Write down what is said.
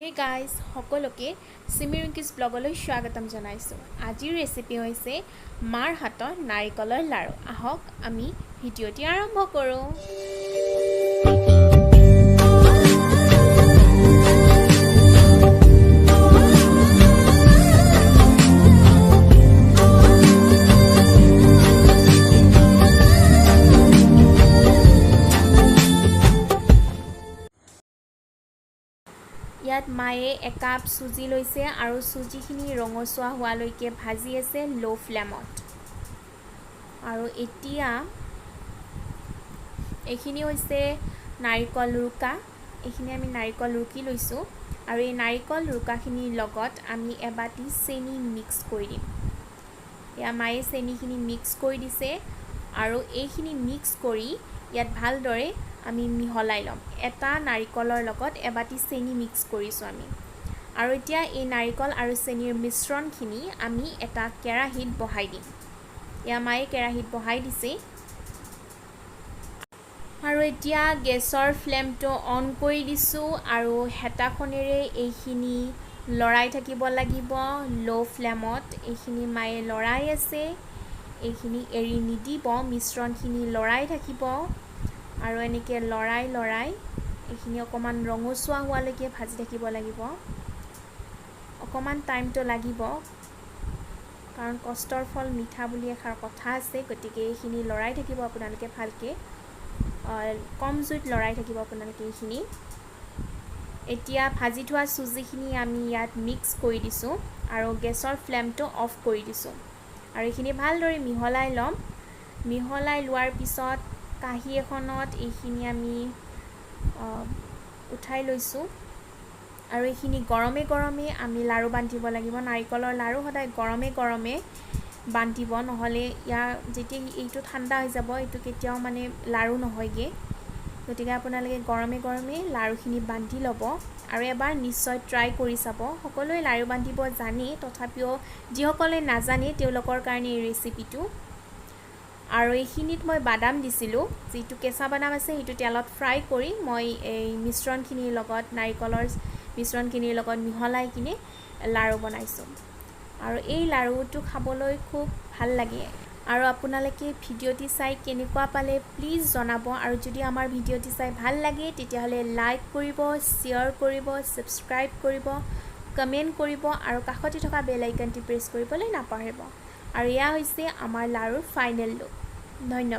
Hey guys, সকলোকে চিমি ৰিংকিজ ব্লগলৈ স্বাগতম জনাইছোঁ। আজিৰ ৰেচিপি হৈছে মাৰ হাতৰ নাৰিকলৰ লাড়ু। আহক, আমি ভিডিঅ'টি আৰম্ভ কৰোঁ। ইয়াত মায়ে একাপ চুজি লৈছে আৰু চুজিখিনি ৰঙচুৱা হোৱালৈকে ভাজি আছে ল' ফ্লেমত। আৰু এতিয়া এইখিনি হৈছে নাৰিকল ৰুকা। এইখিনি আমি নাৰিকল ৰুকি লৈছোঁ আৰু এই নাৰিকল ৰুকাখিনিৰ লগত আমি এবাটি চেনি মিক্স কৰি দিম। এয়া মায়ে চেনিখিনি মিক্স কৰি দিছে আৰু এইখিনি মিক্স কৰি ইয়াত ভালদৰে আমি মিহলাই ল'ম। এটা নাৰিকলৰ লগত এবাটি চেনি মিক্স কৰিছোঁ আমি। আৰু এতিয়া এই নাৰিকল আৰু চেনিৰ মিশ্ৰণখিনি আমি এটা কেৰাহীত বহাই দিম। এয়া মায়ে কেৰাহীত বহাই দিছে আৰু এতিয়া গেছৰ ফ্লেমটো অন কৰি দিছোঁ আৰু হেতাখনেৰে এইখিনি লৰাই থাকিব লাগিব ল' ফ্লেমত। এইখিনি মায়ে লৰাই আছে। এইখিনি এৰি নিদিব, মিশ্ৰণখিনি লৰাই থাকিব আৰু এনেকৈ লৰাই লৰাই এইখিনি অকণমান ৰঙচুৱা হোৱালৈকে ভাজি থাকিব লাগিব। অকণমান টাইমটো লাগিব, কাৰণ কষ্টৰ ফল মিঠা বুলি এষাৰ কথা আছে। গতিকে এইখিনি লৰাই থাকিব আপোনালোকে ভালকৈ, কম জুইত লৰাই থাকিব আপোনালোকে এইখিনি। এতিয়া ভাজি থোৱা চুজিখিনি আমি ইয়াত মিক্স কৰি দিছোঁ আৰু গেছৰ ফ্লেমটো অফ কৰি দিছোঁ আৰু এইখিনি ভালদৰে মিহলাই ল'ম। মিহলাই লোৱাৰ পিছত কাঁহী এখনত এইখিনি আমি উঠাই লৈছোঁ আৰু এইখিনি গৰমে গৰমে আমি লাড়ু বান্ধিব লাগিব। নাৰিকলৰ লাড়ু সদায় গৰমে গৰমে বান্ধিব, নহ'লে ইয়াৰ যেতিয়া এইটো ঠাণ্ডা হৈ যাব, এইটো কেতিয়াও মানে লাড়ু নহয়গৈ। গতিকে আপোনালোকে গৰমে গৰমে লাড়ুখিনি বান্ধি ল'ব আৰু এবাৰ নিশ্চয় ট্ৰাই কৰি চাব। সকলোৱে লাড়ু বান্ধিব জানেই, তথাপিও যিসকলে নাজানে তেওঁলোকৰ কাৰণে এই ৰেচিপিটো। আৰু এইখিনিত মই বাদাম দিছিলোঁ, যিটো কেঁচা বাদাম আছে সেইটো তেলত ফ্ৰাই কৰি মই এই মিশ্ৰণখিনিৰ লগত, নাৰিকলৰ মিশ্ৰণখিনিৰ লগত মিহলাই কিনে লাড়ু বনাইছোঁ। আৰু এই লাড়ুটো খাবলৈ খুব ভাল লাগে। আৰু আপোনালোকে ভিডিঅ'টি চাই কেনেকুৱা পালে প্লিজ জনাব। আৰু যদি আমাৰ ভিডিঅ'টি চাই ভাল লাগে, তেতিয়াহ'লে লাইক কৰিব, শ্বেয়াৰ কৰিব, ছাবস্ক্ৰাইব কৰিব, কমেণ্ট কৰিব আৰু কাষতে থকা বেল আইকনটি প্ৰেছ কৰিবলৈ নাপাহৰিব। আৰু এয়া হৈছে আমাৰ লাড়ুৰ ফাইনেল লুক। ধন্যবাদ।